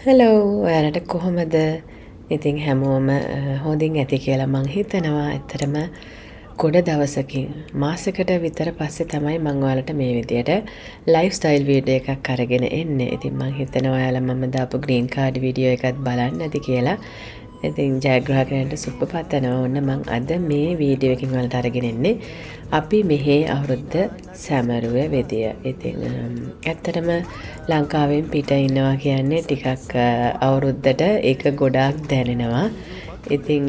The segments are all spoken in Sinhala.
හලෝ, ඔයාලට කොහොමද? ඉතින් හැමෝම හොඳින් ඇති කියලා මං හිතනවා. ඇත්තටම ගොඩ දවසකින්, මාසෙකට විතර පස්සේ තමයි මං ඔයාලට මේ විදියට ලයිෆ් ස්ටයිල් වීඩියෝ එකක් අරගෙන එන්නේ. ඉතින් මං හිතනවා ඔයාලා මම දාපු ග්‍රීන් කාඩ් වීඩියෝ එකත් බලන්න ඇති කියලා. ඉතින් ජයග්‍රාහකයන්ට සුබ පතනවා. ඔන්න මං අද මේ වීඩියෝ එකකින් ඔයාලට අරගෙන එන්නේ අපි මෙහේ අවුරුද්ද සැමරුවේ විදිය. ඉතින් ඇත්තටම ලංකාවෙන් පිට ඉන්නවා කියන්නේ ටිකක් අවුරුද්දට ඒක ගොඩාක් දැනෙනවා. ඉතින්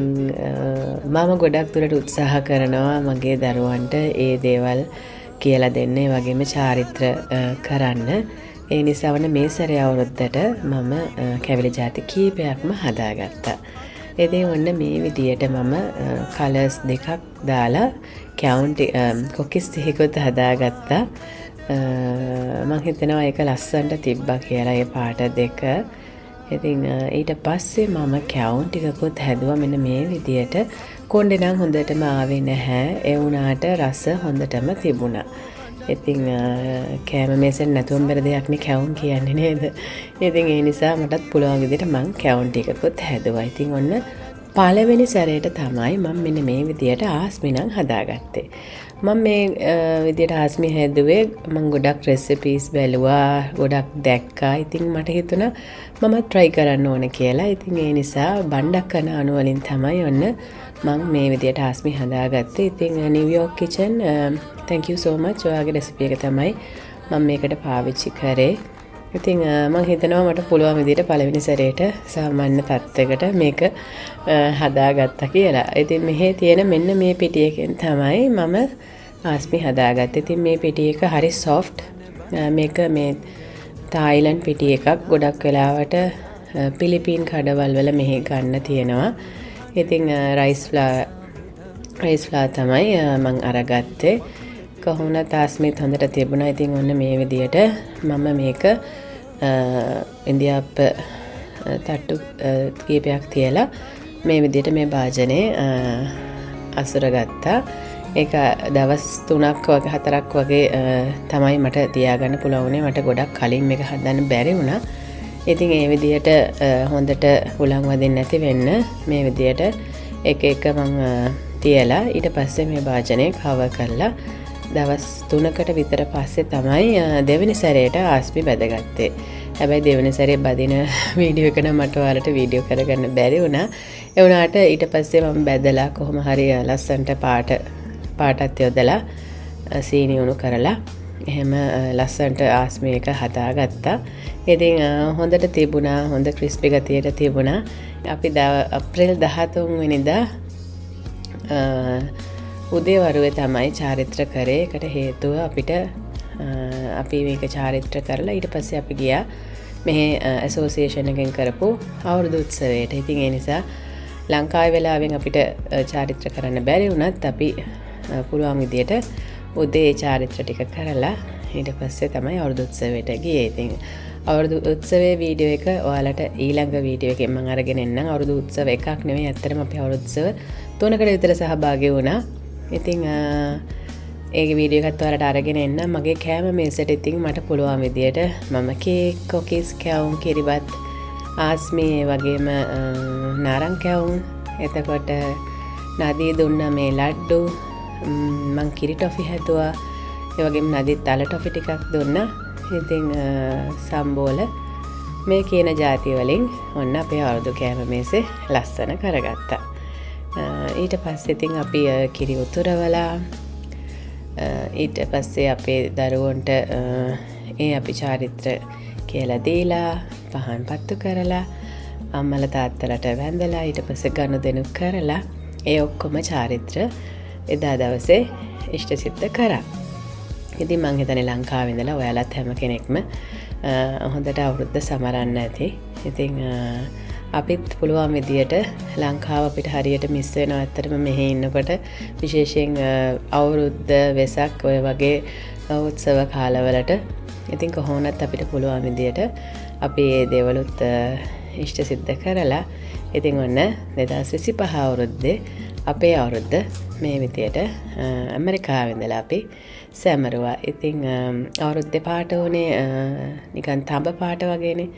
මම ගොඩක් දුරට උත්සාහ කරනවා මගේ දරුවන්ට ඒ දේවල් කියලා දෙන්න, ඒ වගේම චාරිත්‍ර කරන්න. ඒ නිසා වන මේ සැරේ අවුරුද්දට මම කැවිලි ජාති කීපයක්ම හදාගත්තා. ඉතින් ඔන්න මේ විදියට මම කලර්ස් දෙකක් දාලා කැවුම් කොකිස් ටිකකුත් හදාගත්තා. මං හිතනවා ඒක ලස්සනට තිබ්බා කියලා ඒ පාට දෙක. ඉතින් ඊට පස්සේ මම කැවුම් ටිකකුත් හැදුවා මෙන්න මේ විදියට. කොණ්ඩේ නම් හොඳටම ආවේ නැහැ. ඒ වුණාට රස හොඳටම තිබුණා. ඉතින් කෑම මේසෙන් නැතුවම බැරි දෙයක් නේ කැවුම් කියන්නේ, නේද? ඉතින් ඒ නිසා මටත් පුළුවන් විදියට මං කැවුම් ටිකකුත් හැදුවා. ඉතින් ඔන්න පළවෙනි සැරේට තමයි මං මෙන්න මේ විදියට ආස්මි නම් හදාගත්තේ. මං මේ විදියට ආස්මි හැදුවේ මං ගොඩක් රෙසිපීස් බැලුවා, ගොඩක් දැක්කා. ඉතින් මට හිතුණා මමත් try කරන්න ඕන කියලා. ඉතින් ඒ නිසා බණ්ඩක් කන අණු වලින් තමයි ඔන්න මං මේ විදියට ආස්මි හදාගත්තේ. ඉතින් New York kitchen, thank you so much. ඔයාගේ රෙසිපි එක තමයි මම මේකට පාවිච්චි කරේ. ඉතින් මං හිතනවා මට පුළුවන් විදියට පළවෙනි සැරේට සාමාන්‍ය තත්ත්වයකට මේක හදාගත්තා කියලා. ඉතින් මෙහි තියෙන මෙන්න මේ පිටි එකෙන් තමයි මම ආස්මි හදාගත්තේ. ඉතින් මේ පිටි එක හරි සොෆ්ට්. මේක මේ තායිලන්ඩ් පිටි එකක්. ගොඩක් වෙලාවට පිලිපීන් කඩවල් වල මෙහෙ ගන්න තියෙනවා. ඉතින් රයිස් ෆ්ලා තමයි මං අරගත්තේ. කොහොම වුණත් ආස්මිත් හොඳට තිබුණා. ඉතින් ඔන්න මේ විදියට මම මේක ඉඳිආප්ප තට්ටු කීපයක් තියලා මේ විදියට මේ භාජනයේ අසුරගත්තා. ඒක දවස් 3ක් වගේ 4ක් වගේ තමයි මට තියාගන්න පුළුවන් වුණේ. මට ගොඩක් කලින් මේක හදන්න බැරි වුණා. ඉතින් ඒ විදියට හොඳට හුලං වදින්න නැති වෙන්න මේ විදියට එක එක මං තියලා ඊට පස්සේ මේ භාජනය කවර් කරලා දවස් 3කට විතර පස්සේ තමයි දෙවෙනි සැරේට ආස්මි බැදගත්තේ. හැබැයි දෙවෙනි සැරේ බදින වීඩියෝ එක නම් මට ඔයාලට වීඩියෝ කරගන්න බැරි වුණා. ඒ වුණාට ඊට පස්සේ මම බැදලා කොහොම හරි ලස්සනට පාට පාටත් යොදලා, සීනි උණු කරලා එහෙම ලස්සනට ආස්මි එක හදාගත්තා. ඉතින් හොඳට තිබුණා, හොඳ ක්‍රිස්පි ගතියට තිබුණා. අපි අප්‍රේල් 13 වෙනිදා උදේ වරුවේ තමයි චාරිත්‍ර කරේ. ඒකට හේතුව අපි මේක චාරිත්‍ර කරලා ඊට පස්සේ අපි ගියා මෙහෙ ඇසෝසියේෂන් එකෙන් කරපු අවුරුදු උත්සවයට. ඉතින් ඒ නිසා ලංකාවේ වෙලාවෙන් අපිට චාරිත්‍ර කරන්න බැරි වුණත් අපි පුළුවන් විදියට උදේ ඒ චාරිත්‍ර ටික කරලා ඊට පස්සේ තමයි අවුරුදු උත්සවයට ගියේ. ඉතින් අවුරුදු උත්සවයේ වීඩියෝ එක ඔයාලට ඊළඟ වීඩියෝ එකෙන් මම අරගෙන එන්නම්. අවුරුදු උත්සව එකක් නෙමෙයි, ඇත්තටම අපි අවුරුදු උත්සව තුනකට විතර සහභාගී වුණා. ඉතින් ඒ වීඩියෝ එකත් ඔයාලට අරගෙන එන්නම්. මගේ කෑම මේසෙට ඉතින් මට පුළුවන් විදියට මම කේක්, කොකිස්, කැවුම්, කිරිබත්, ආස්මි, ඒ වගේම නාරං කැවුම්, එතකොට නදී දුන්න මේ ලඩ්ඩු, මං කිරි ටොෆි හැදුවා. ඒ වගේම නදීත් අල ටොෆි ටිකක් දුන්නා. ඉතින් සම්බෝල මේ කියන ජාති වලින් ඔන්න අපේ අවුරුදු කෑම මේසේ ලස්සන කරගත්තා. ඊට පස්සේ ඉතින් අපි කිරි උතුරවලා, ඊට පස්සේ අපේ දරුවන්ට ඒ අපි චාරිත්‍ර කියලා දීලා, පහන් පත්තු කරලා, අම්මලා තාත්තලට වැඳලා, ඊට පස්සේ ගනුදෙනු කරලා ඒ ඔක්කොම චාරිත්‍ර එදා දවසේ ඉෂ්ට සිද්ධ කරා. ඉතින් මං හිතන්නේ ලංකාවේ ඉඳලා ඔයාලත් හැම කෙනෙක්ම හොඳට අවුරුද්ද සමරන්න ඇති. ඉතින් අපිත් පුළුවන් විදියට ලංකාව අපිට හරියට මිස් වෙනවා ඇත්තටම මෙහෙ ඉන්නකොට, විශේෂයෙන් අවුරුද්ද, වෙසක් ඔය වගේ උත්සව කාලවලට. ඉතින් කොහොම වුණත් අපිට පුළුවන් විදියට අපි ඒ දේවලුත් ඉෂ්ට සිද්ධ කරලා ඉතින් ඔන්න 2025 අවුරුද්දේ අපේ අවුරුද්ද මේ විදියට ඇමරිකාවේ ඉඳලා අපි සැමරුවා. ඉතින් අවුරුද්දේ පාට වුණේ නිකන් තඹ පාට වගේනේ.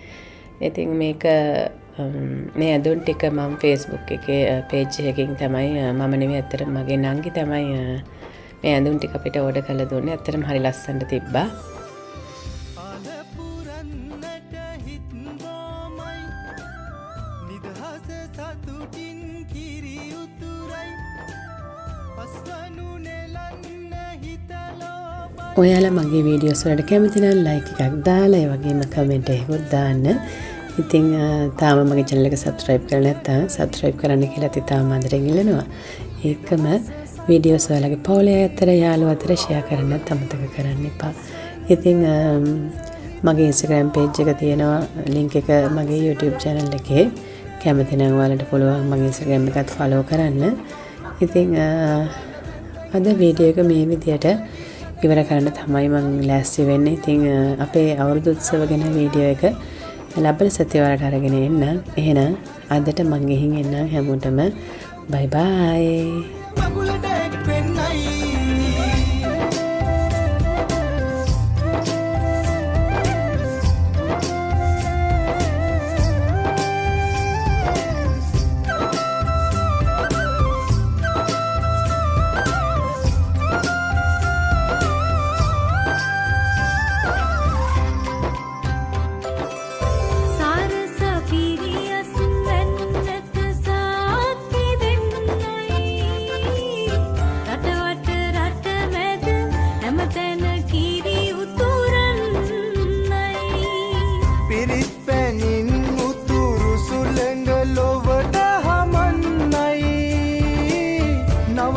ඉතින් මේක මේ ඇඳුම් ටික මම Facebook එකේ පේජ් එකකින් තමයි, මම නෙමෙයි ඇත්තටම මගේ නංගි තමයි මේ ඇඳුම් ටික අපිට ඕඩර් කරලා දුන්නේ. ඇත්තටම හරි ලස්සනට තිබ්බා. ඔයාලා මගේ වීඩියෝස් වලට කැමති නම් ලයික් එකක් දාලා ඒ වගේම කමෙන්ට් එකකුත් දාන්න. ඉතින් තාම මගේ channel එක subscribe කරලා නැත්නම් subscribe කරන්න කියලා ඉතාම ආදරෙන් ඉල්ලනවා. ඒකම වීඩියෝස් ඔයාලගේ පවුලේ අය අතර යාළුවෝ අතර ෂෙයා කරන්නත් අමතක කරන්න එපා. ඉතින් මගේ Instagram page එක තියෙනවා, link එක මගේ YouTube channel එකේ. කැමති නම් ඔයාලට පුළුවන් මගේ Instagram එකත් follow කරන්න. ඉතින් අද වීඩියෝ එක මේ විදියට ඉවර කරන්න තමයි මං ලෑස්ති වෙන්නේ. ඉතින් අපේ අවුරුදු උත්සව ගැන වීඩියෝ එක ලබන සතිය ඔයාලට අරගෙන එන්නම්. එහෙනම් අදට මං ගිහින් එන්නම්. හැමෝටම බයි බයි. මගුලට එක් වෙන්නයි. සාරස පිරියස් වැන්නට සාක්කි දෙන්නයි. රටවට රට මැද හැමතැන කිරි උතුරන්නයි. පිරිත් පැනින් උතුරු සුළඟ ලොවට හමන්නයි. නව